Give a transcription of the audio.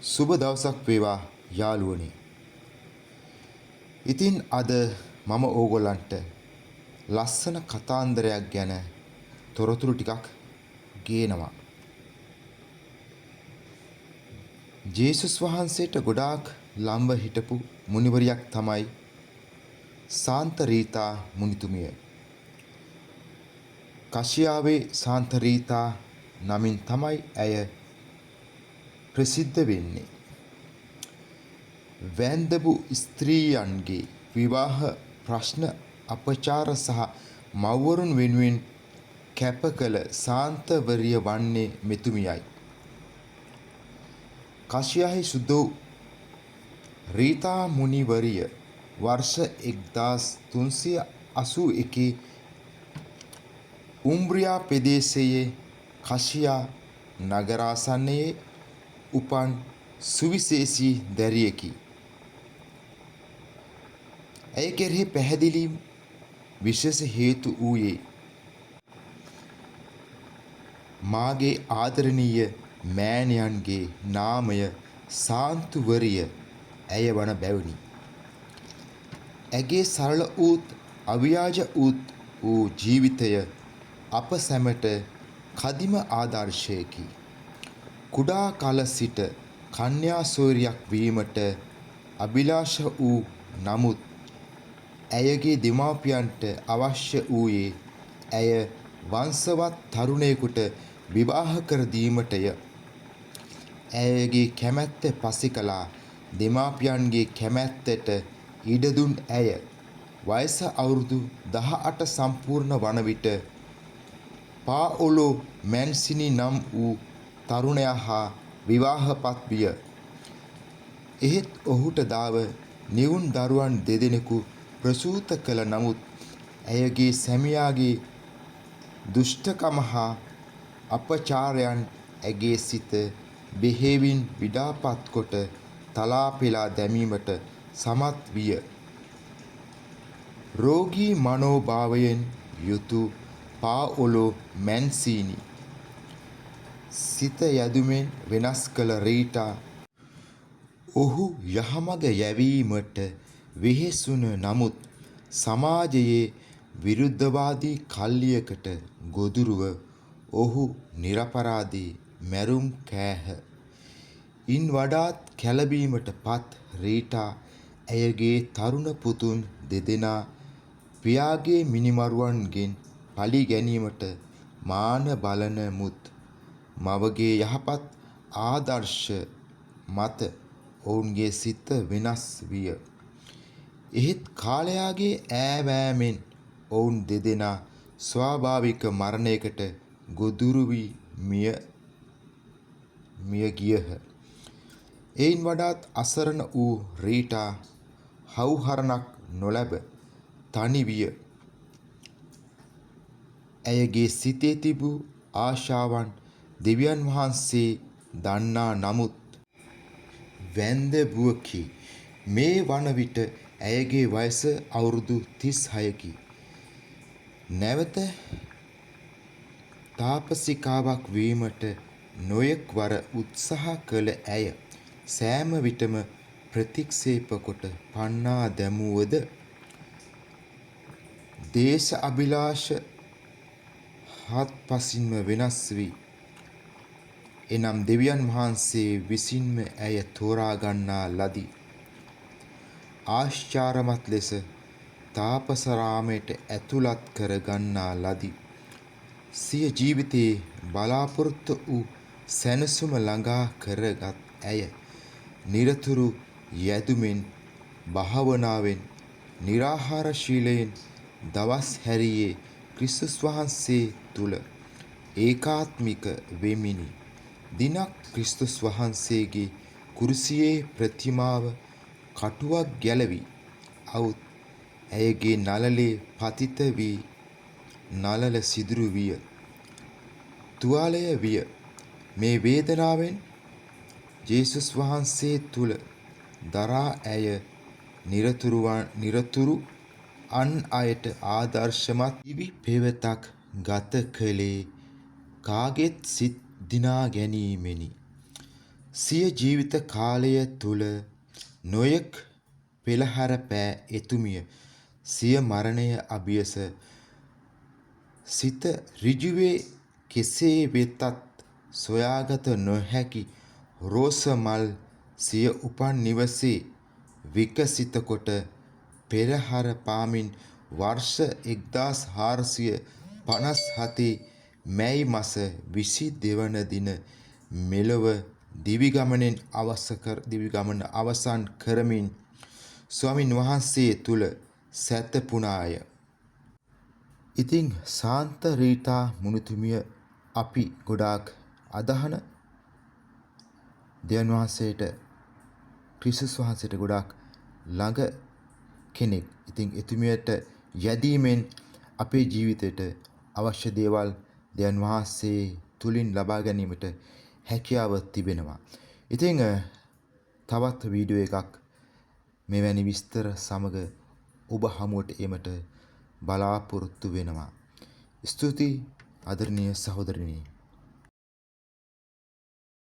සුබ දවසක් වේවා යාළුවනේ. ඉතින් අද මම ඕගොල්ලන්ට ලස්සන කතාන්දරයක් ගැන තොරතුරු ටිකක් ගේනවා. ජේසුස් වහන්සේට ගොඩාක් ළම්ව හිටපු මුනිවරියක් තමයි සාන්ත රීතා මුනිතුමිය. කශියාවේ සාන්ත රීතා නමින් තමයි ඇය ප්‍රසිද්ධ වෙන්නේ. වැන්දඹු ස්ත්‍රීයන්ගේ විවාහ ප්‍රශ්න අපචාර සහ මව්වරුන් වෙනුවෙන් කැප කළ සාන්තවරිය වන්නේ මෙතුමියයි. කශියාහි සුදු රීතා මුනිවරිය වර්ෂ 1381 උම්බ්‍රියා ප්‍රදේශයේ කශියා නගරාසන්නයේ උපන් සුවිශේෂී දැරියකි. ඇය කෙරෙහි පැහැදිලි විශේෂ හේතු වූයේ මාගේ ආදරණීය මෑණියන්ගේ නාමය සාන්තුවරිය ඇය වන බැවිනි. ඇගේ සරල වූත් අව්‍යාජ වූත් වූ ජීවිතය අප සැමට කදිම ආදර්ශයකි. කුඩා කල සිට කන්‍යා සොයුරියක් වීමට අභිලාෂ වූ නමුත් ඇයගේ දෙමාපියන්ට අවශ්‍ය වූයේ ඇය වංශවත් තරුණයෙකුට විවාහ කර දීමටය. ඇයගේ කැමැත්ත පසෙකලා දෙමාපියන්ගේ කැමැත්තට ඉඩ දුන් ඇය වයස අවුරුදු 18 සම්පූර්ණ වන විට පාઓලෝ මැන්සිනි නම් වූ තරුණයා හා විවාහපත් විය. එහෙත් ඔහුට දාව නිවුන් දරුවන් දෙදෙනෙකු ප්‍රසූත කළ නමුත් ඇයගේ සැමියාගේ දුෂ්ටකම හා අපචාරයන් ඇගේ සිත බෙහෙවින් විඩාපත් කොට තලා පෙලා දැමීමට සමත් විය. රෝගී මනෝභාවයෙන් යුතු පාඔලෝ මැන්සීනි සිත යැදුමෙන් වෙනස් කළ රීටා ඔහු යහමඟ යැවීමට වෙහෙසුන නමුත් සමාජයේ විරුද්ධවාදී කල්ලියකට ගොදුරුව ඔහු නිරපරාදී මැරුම් කෑහ. ඉන් වඩාත් කැළඹීමට පත් රීටා ඇයගේ තරුණ පුතුන් දෙදෙනා පියාගේ මිනිමරුවන්ගෙන් පලි ගැනීමට මාන බලනමුත් මවගේ යහපත් ආදර්ශ මත ඔවුන්ගේ සිත වෙනස් විය. එහෙත් කාලයාගේ ඈවෑමෙන් ඔවුන් දෙදෙනා ස්වාභාවික මරණයකට ගොදුරු වී මිය ගියහ. එයින් වඩාත් අසරණ වූ රීටා හවුහරණක් නොලැබ තනි විය. ඇයගේ සිතේ තිබූ ආශාවන් දෙවියන් වහන්සේ දන්නා නමුත් වැන්දඹුවකි. මේ වන විට ඇයගේ වයස අවුරුදු 36කි. නැවත තාපසිකාවක් වීමට නොයෙක් වර උත්සාහ කළ ඇය සෑම විටම ප්‍රතික්ෂේප කොට පන්නා දැමුවද දේශ අභිලාෂ හාත්පසින්ම වෙනස් වී එනම් දෙවියන් වහන්සේ විසින්ම ඇය තෝරා ගන්නා ලදී. ආශ්චාරමත් ලෙස තාපසරාමයට ඇතුළත් කර ගන්නා ලදී. සිය ජීවිතයේ බලාපොරොත්තු වූ සැනසුම ළඟා කරගත් ඇය නිරතුරු යැදුමෙන් භාවනාවෙන් නිරාහාර ශීලයෙන් දවස් හැරියේ ක්‍රිස්තුස් වහන්සේ තුළ ඒකාත්මික වෙමිනි. දිනක් ක්‍රිස්තුස් වහන්සේගේ කුරුසියේ ප්‍රතිමාව කටුවක් ගැලවී අවුත් ඇයගේ නළලේ පතිත වී නළල සිදුරු විය. තුවාලය විය. මේ වේදනාවෙන් ජේසුස් වහන්සේ තුළ දරා ඇය නිරතුරු අන් අයට ආදර්ශමත් දිවි පෙවතක් ගත කළේ කාගෙත් සිත් දිනා ගැනීමෙනි. සිය ජීවිත කාලය තුළ නොයෙක් පෙළහර පෑ එතුමිය සිය මරණය අභියස සිත ඍජුවේ කෙසේ වෙතත් සොයාගත නොහැකි රෝස මල් සිය උපන් නිවසේ විකසිත කොට පෙරහර පාමින් වර්ෂ 1457 මැයි මස 22 වන දින මෙලොව දිවිගමන අවසන් කරමින් ස්වාමින් වහන්සේ තුළ සැතපුණාය. ඉතින් සාන්ත රීතා මුනිතුමිය අපි ගොඩාක් අදහන දෙවියන් වහන්සේට, ක්‍රිස්තුස් වහන්සේට ගොඩාක් ළඟ කෙනෙක්. ඉතින් එතුමියට යැදීමෙන් අපේ ජීවිතයට අවශ්‍ය දේවල් දෙවියන් වහන්සේ තුලින් ලබා ගැනීමට හැකියාව තිබෙනවා. ඉතින් තවත් වීඩියෝ එකක් මෙවැනි විස්තර සමග ඔබ හමුවට ඒමට බලාපොරොත්තු වෙනවා. ස්තුතියි ආදරණීය සහෝදරනි.